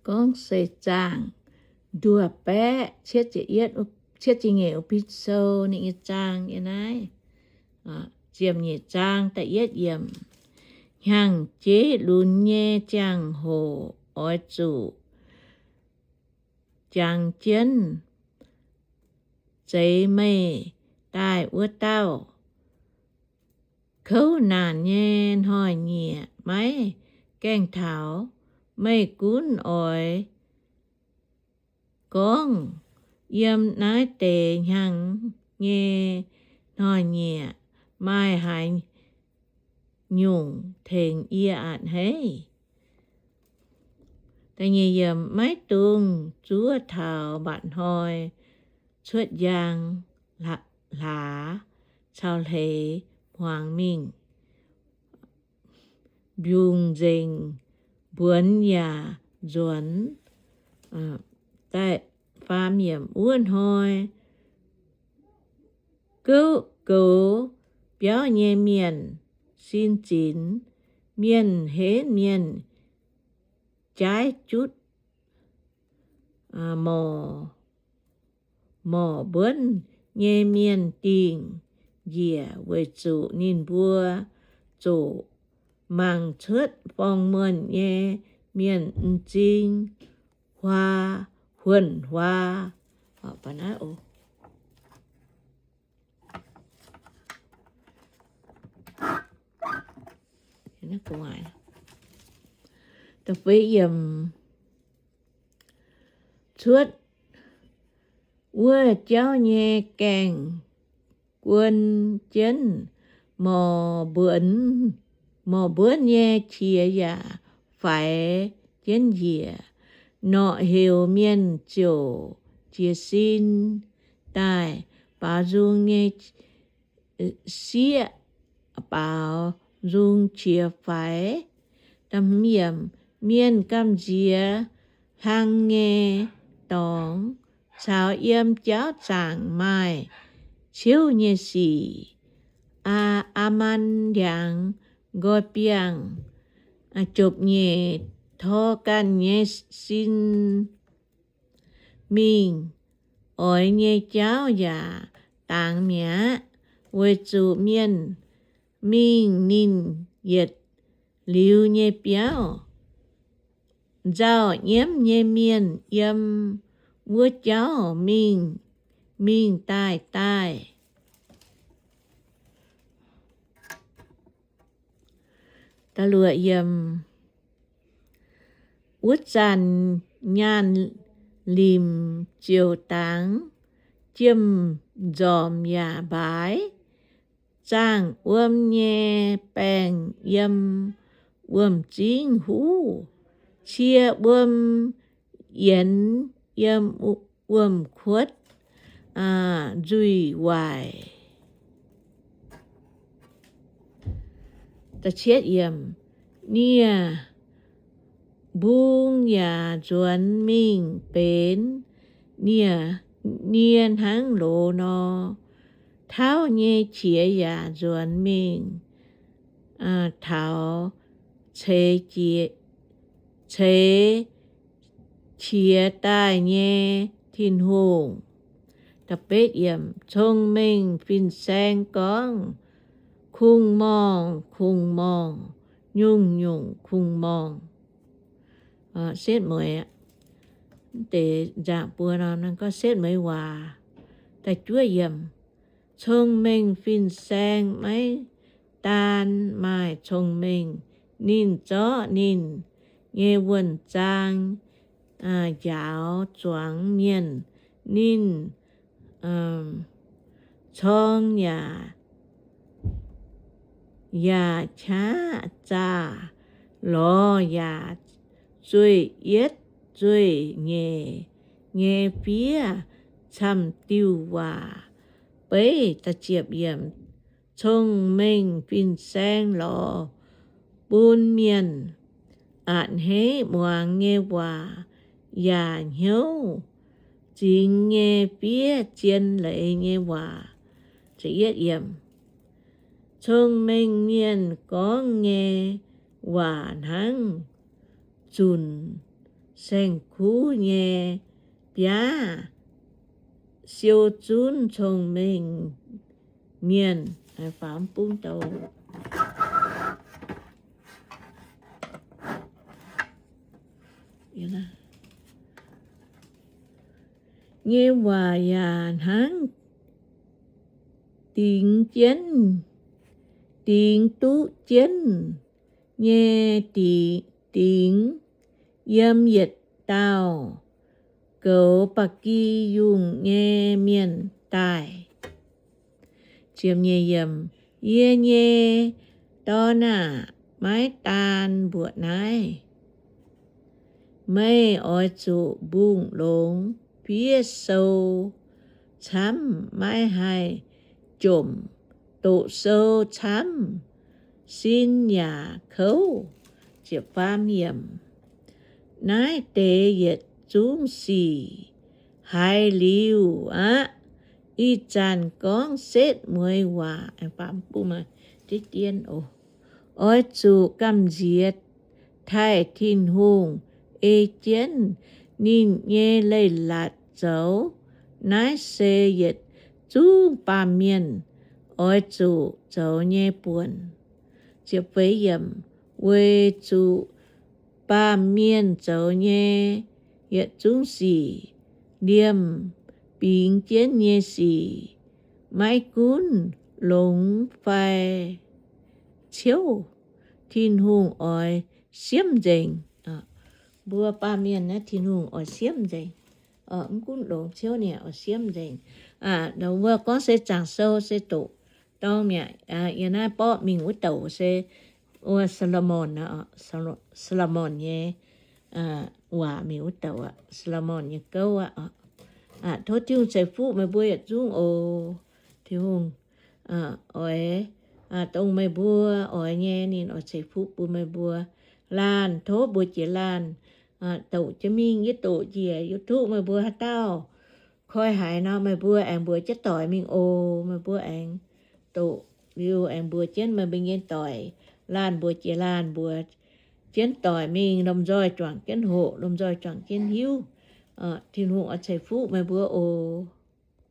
gorngv seix zaangc nduoh baeqv cietv ziepc nyeic wuov pin sou ninh nyei zaang yiem naaiv. Ziepc nyeic zaang da'yietv yiemc. Hnyangx-jeiv lunx nyei ziangh hoc oix zuqc jangx jienv zeix meih daaih wuov dauh. Kouv naanc nyei hnoi-nyieqc maiv gaengh taux. Meih gunv oix gorngv, yiem naaiv deix hnyangx nyei hnoi-nyieqc maaih haaix nyungc tengx yie a'hneiv? Maiv dungx zuov taux mba'hnoi cuotv njang hlaax caux hleix hmuangx mingh. Mbiungc nzengc mbuonx yaac nzuonx. Faam yiemc. Wuov hnoi goux biauv nyei mienh sin zinx, mienh henv mienh jaaiv jutv morc mbuonv nyei mienh dingh njiec, weic zuqc ninh mbuo zuqc mangc cuotv forng-muonh nyei mienh m'zing huaa, huonh huaa. Cuotv wuov jauv nyei gaengh guon jienv morc mbuonv nyei qiex yaac faix jienv njiec. Norqc heuc mienh ziouc jiez sin daaih baaux nzung nyei sieqv baaux nzung qiex faix. Mienh gamh nziex hlang nyei dorngx caux yiem jauv zaangc maaih ciouv nyei sic. Aa, Aamaan ndiangx nqoi biangh jopv-nyeic tor ganh nyei sin mingh oix nyei jauv yaac dangx mi'aqv, weic zuqc mienh mingh ninh yietc liuz nyei biauv. Nzauh nyiemv nyei mienh yiem wuov jauv mingh, mingh daaih daaih. Wuov zanc nyaanh limc ziouc dangx, jiem-nzormc yaac mbaaix, zaangh wuom nyei baengc yiem wuom-zingv huv, cie wuom yienx yiem wuom-kuotv nzuih waaic. Nie-mbung yaac nzuonx mingh benx nie, nie hnangv loz nor. Tauv nyei qiex yaac nzuonx mingh taux ceix qiex daaih nyei Tin-Hungh. Cong-mengh fin-saeng gorngv, kungx-morngh kungx-morngh, nyungc-nyungc kungx-morngh. Setv mueiz, deix nzaangc buo nor, gorngv setv mueiz waac. Cong-mengh fin-saeng maiv daan maaih cong-mengh, ninh zorqv ninh nyei wuonh zaang njaaux zuangx mienh. Ninh corng yaac, yaac qaqv zaah, lorz yaac zueih-yietv zueih-nyeic nyei fiev camv-diuh waac. Beiv, cong-mengh fin-saeng lorz bun mienh a'hneiv muangx nyei waac yaac hnyouv zingx nyei fiev zien leiz nyei waac. Cong-mengh mienh gorngv nyei waac hnangv zunc saeng-kuv nyei biaav, siou zunv cong-mengh mienh. Nyei waac yaac hnangv dingx jienv, dingx duqv jienv nyei dingx, yiem yietc dauh goux ba'gi yungh nyei mienh daaih. Yie nyei dorn aah! Maiv daan mbuoqc naaiv. Meih oix zuqc mbungh longx fiev sou camv, maiv haih jomc, doqc sou camv, sin yaac kouv. Naaiv deix yietc zungv sic haiz liuz aqv. Ih zanc gorngv setv mueiz waac. Oix zuqc gamh nziex taaih Tin-Hungh, ei jienv ninh nyei leiz-latc zoux. Naaiv se yietc zungv baamh mienh oix zuqc zoux nyei buonc. Weic zuqc baamh mienh zoux nyei yietc zungv sic, liemh bingx jienv nyei sic, maiv gunv longx fai ciouv, Tin-Hungh oix siemv nzengc. Mbuo baamh mienh naaiv Tin-Hungh oix siemv nzengc. Mv gunv longx ciouv ninh oix siemv nzengc. Wuov gorngv se zaangc sou se doqc dorng mi'aqv. Yie naaiv borqv mingh wuov douc se wuov Saa^lo^morn, Saa^lo^morn nyei waac mingh wuov douc aqv, Saa^lo^morn nyei gouv aqv. Tov Tin-Hungh ceix fuqv meih mbuo yietc zungv oc. Tin-Hungh oix dongh meih mbuo oix nyei, ninh oix ceix fuqv bun meih mbuo. Laanh, tov mbuox jiex laanh, doqc jienv mingh, yie doqc njiec YouTube, meih mbuo haaix dauh koi haiz nor, meih mbuo aengx mbuox jienv doic mingh oc. Meih mbuo aengx doqc liuz aengx mbuox jienv meih mbuo nyei doic. Laanh mbuox jiex laanh mbuox jienv doic mingh, lomh nzoih juangc jienv hoqc, lomh nzoih juangc jienv hiuv. Tin-Hungh oix ceix fuqv meih mbuo oc.